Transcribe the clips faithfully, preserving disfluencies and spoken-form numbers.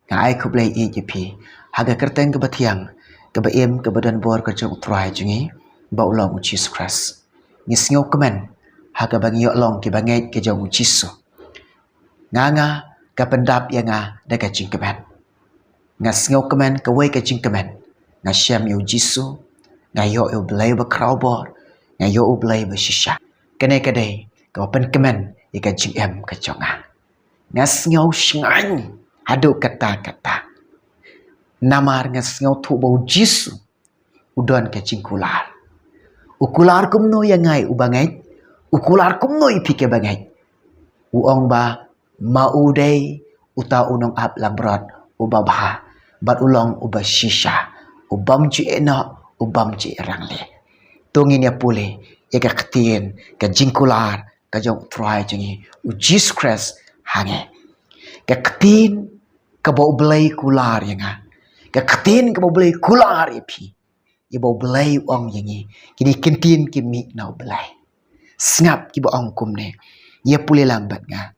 Nga ai khublei ïa phi ha ka kyrteng kaba thiang, kaba im, kaba don bor ka jong U Trai jong ngi, ba u long U Jisu Khrist. Ngi sngewkmen ha kaba ngi ïoh long kiba ngeit ka jong U Jisu. Nga, nga, ka pyndap ïa nga da ka jingkmen. Nga sngewkmen kawei ka jingkmen. Nga shem ïa U Jisu, nga ïoh ïa U Blei ba khraw bor, nga ïoh U Blei ba shisha. Kane ka dei kaba pynkmen ïa ka jingim ka jong nga. Nga sngew shngaiñ haduh katta katta. Namar nga sngewthuh ba U Jisu u don ka jingkular. U kular kumno ïa nga uba ngeit? U kular kumno ïa phi kiba ngeit? U ong ba ma u dei uta u nongap langbrot uba bha, bad u long uba shisha, u bym ju ïehnoh, u bym ju ïarangleh. To ngin ïa pule ïa ka ktien, ka jingkular ka jong U Trai jong ngi U Jisu Khrist ha ngi. Ka ktien kaba U Blei kular ïa nga, ka ktien kaba U Blei kular ïa phi, ïa ba U Blei u ong ïa ngi. Kine ki ktien ki mih na U Blei. Sngap kiba ong kumne. Ïa pule lang bad nga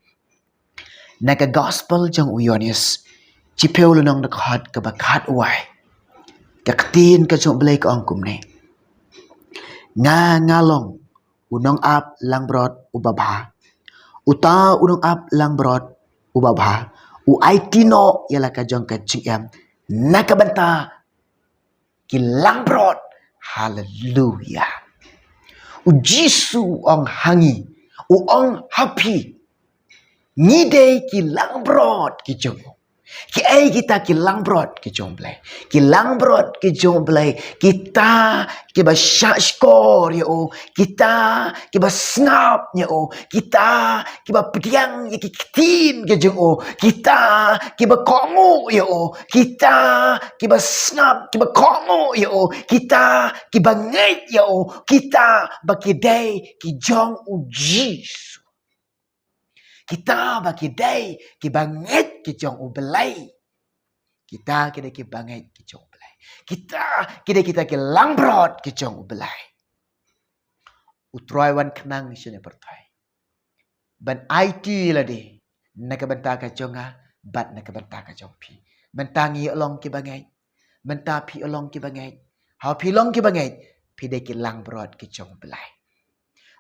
na ka Gospel jong u Ïoannis, chiphew lynnong, dkhot kaba khatwei. Ka ktien ka jong U Blei ka ong kumne: Nga, nga long u nongap langbrot uba bha. Uta u nongap langbrot uba bha u aiti noh ïa la ka jong ka jingim na ka bynta ki langbrot. Haleluya. U Jisu u ong ha ngi, u ong ha phi, ngi dei ki langbrot ki jong u. Kiei kita ki langbrot ki jong U Blei? Ki langbrot ki jong U Blei, kita kiba shahshkor ïa u, kita kiba sngap ïa u, kita kiba pdiang ïa ki ktien ki jong u, kita kiba kohnguh ïa u, kita kiba sngap, kiba kohnguh ïa u, kita kiba ngeit ïa u, kita ba ki dei ki jong U Jisu. Kita ba ki dei kiba ngeit ki jong U Blei. Kita ki dei kiba ngeit ki jong U Blei. Kita ki dei kita ki langbrot ki jong U Blei. U Trai u wan khnang shane pyrthei ban aiti lade na ka bynta ka jong nga bad na ka bynta ka jong phi. Mynta ngi ïoh long kiba ngeit. Mynta phi ïoh long kiba ngeit. Haba phi long kiba ngeit, phi dei ki langbrot ki jong U Blei.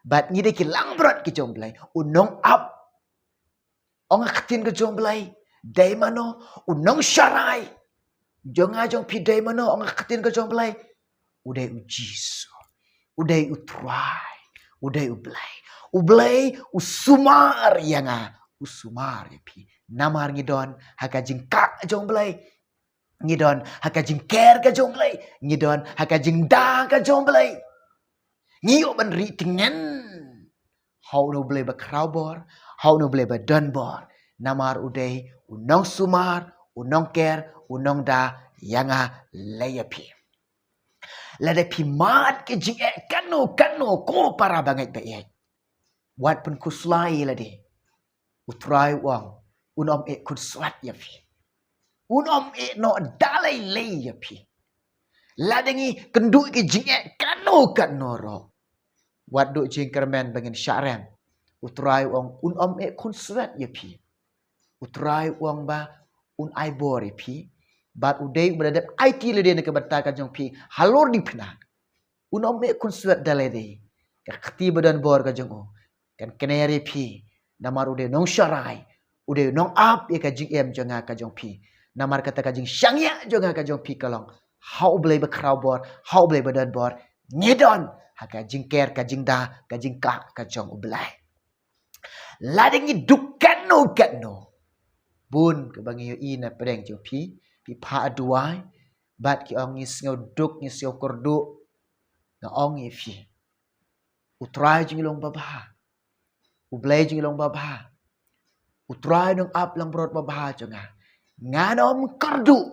Bad ngi dei ki langbrot ki jong U Blei. U nongap, ong ka ktien ka jong U Blei, dei mano? U nongsharai jong nga jong phi, dei mano? Ong ka ktien ka jong U Blei, u dei U Jisu. U dei U Trai. U dei U Blei. U Blei u sumar ïa nga, u sumar ïa phi. Namar ngi don ha ka jingkah jong U Blei. Ngi don ha ka jingker ka jong U Blei. Ngi don ha ka jingda ka jong U Blei. Ngi ïoh ban ri tyngen ha uno U Blei ba khraw bor, ha uno U Blei ba don bor. Namar u dei u nongsumar, u nongker, u nongda ïa nga lei ïa phi. Lada phi mad ki jingeh kano kano, ko para bangeit ba ïeit, wat pynkhuslai lade. U Trai u ong un ym eh khunswet ïa phi. Un ym eh noh da lei lei ïa phi. Lada ngi kynduh ki jingeh kano kano ruh, wat duh jingkyrmen ba ngin shah rem. U Trai u ong un ym eh khunswet ïa phi. U Trai u ong ba un ai bor ïa phi. Bad u dei uba la dep aiti lade na ka bynta ka jong phi halor ding phna. Un ym eh khunswet da lade. Ka kti ba don bor ka jong u kan kner ïa phi. Namar u dei nongsharai, u dei nongap ïa ka jingim jong nga ka jong phi. Namar kata ka jingshaniah jong nga ka jong phi ka long ha U Blei ba khraw bor, ha U Blei ba don bor. Ngi don ha ka jingker, ka jingda, ka jingkah ka jong U Blei. Lada ngi duk kano kano, bun kaba ngi ïohi na pdeng jong phi, phi phah duwai bad ki ong ngi sngew duk, ngi sngew kyrduh. Nga ong ïa phi, U Trai jong ngi long ba bha. U Blei jong ngi long ba bha. U Trai nongap langbrot ba bha jong nga, ngan ym kyrduh.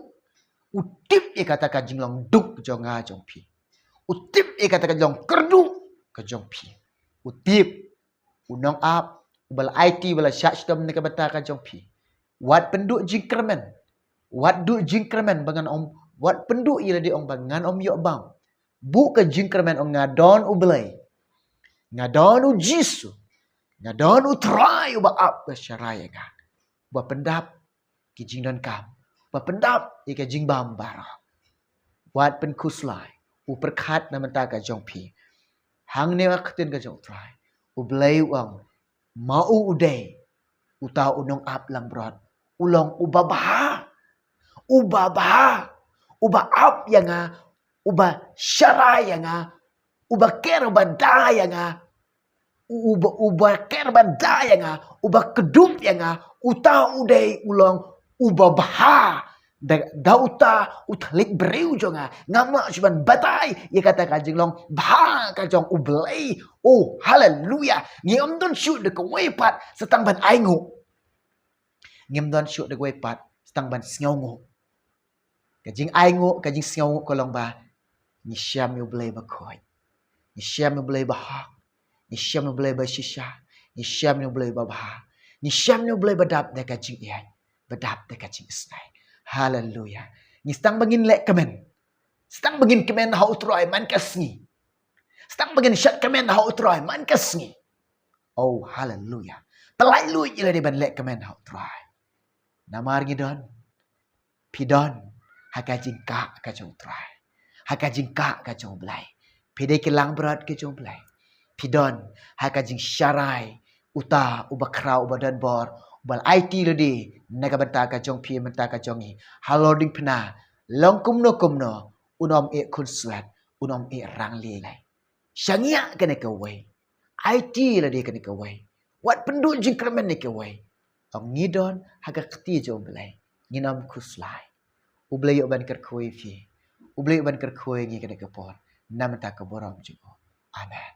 U tip ïa kata ka jinglong duk jong nga jong phi. U tip ïa kata ka jinglong kyrduh ka jong phi. U tip. U nongap uba la aiti, uba la shah shitom na ka bynta ka jong phi. Wat pynduh jingkyrmen. Wat duh jingkyrmen ba ngan ym, wat pynduh ïa lade ong ba ngan ym ïoh bam. Buh ka jingkyrmen, ong nga don U Blei. Nga don U Jisu. Nga don U Trai uba ap, ba sharai ïa nga. Uba pyndap ki jingdonkam. ba pyndap ïa ka jingbam baroh. Wat pynkhuslai, u pyrkhat na bynta ka jong phi. Hangne ha ka ktien ka jong U Trai, U Blei u ong, ma u u dei uta u nongap langbrot, u long uba bha, uba bha, uba ap ïa nga, uba sharai ïa nga, uba ker uba da ïa nga, uba, uba ker uba da ïa nga, uba kdup ïa nga, uta u dei u long uba bha. Da, da uta u thylliej briew jong nga, ngam lah shuh ban batai ïa kata ka jinglong bha ka jong U Blei. Oh, haleluya. Ngim don shuh da kawei pat sa tang ban ainguh. Ngim don shuh da kawei pat sa tang ban sngewnguh. Ka jingainguh, ka jingsngewnguh ka long ba ngi shem ïa U Blei bakhuid, ngi shem ïa U Blei bahok, ngi shem ïa U Blei bashisha, ngi shem ïa U Blei babha, ngi shem ïa U Blei ba dap da ka jingïeit, ba dap da ka jingisnei. Haleluya. Ngi sdang ba ngin leh kmen, sdang ba ngin kmen ha U Trai man ka sngi, sdang ba ngin shet kmen ha U Trai man ka sngi. Oh, haleluya. Pyllait luid ïa lade ban leh kmen ha U Trai. Namar ngi don, phi don ha ka jingkah ka jong U Trai, ha ka jingkah ka jong U Blei. Phi dei ki langbrot ki jong U Blei. Phi don ha ka jingsharai uta uba khraw, uba don bor, uba la aiti lade na ka bynta ka jong phi, bynta ka jong ngi. Halor diengphna, long kumno kumno, un ym ïeh khunswet, un ym ïeh rangli lei. Shaniah kane kawei, aiti lade kane kawei, wat pynduh jingkyrmen ïa kawei. Ong ngi don ha ka kti jong U Blei, ngin ym khuslai. U Blei u ban kyrkhu ïa phi, U Blei u ban kyrkhu ïa ngi kane ka por, na ka bynta ka burom jong u. Amen.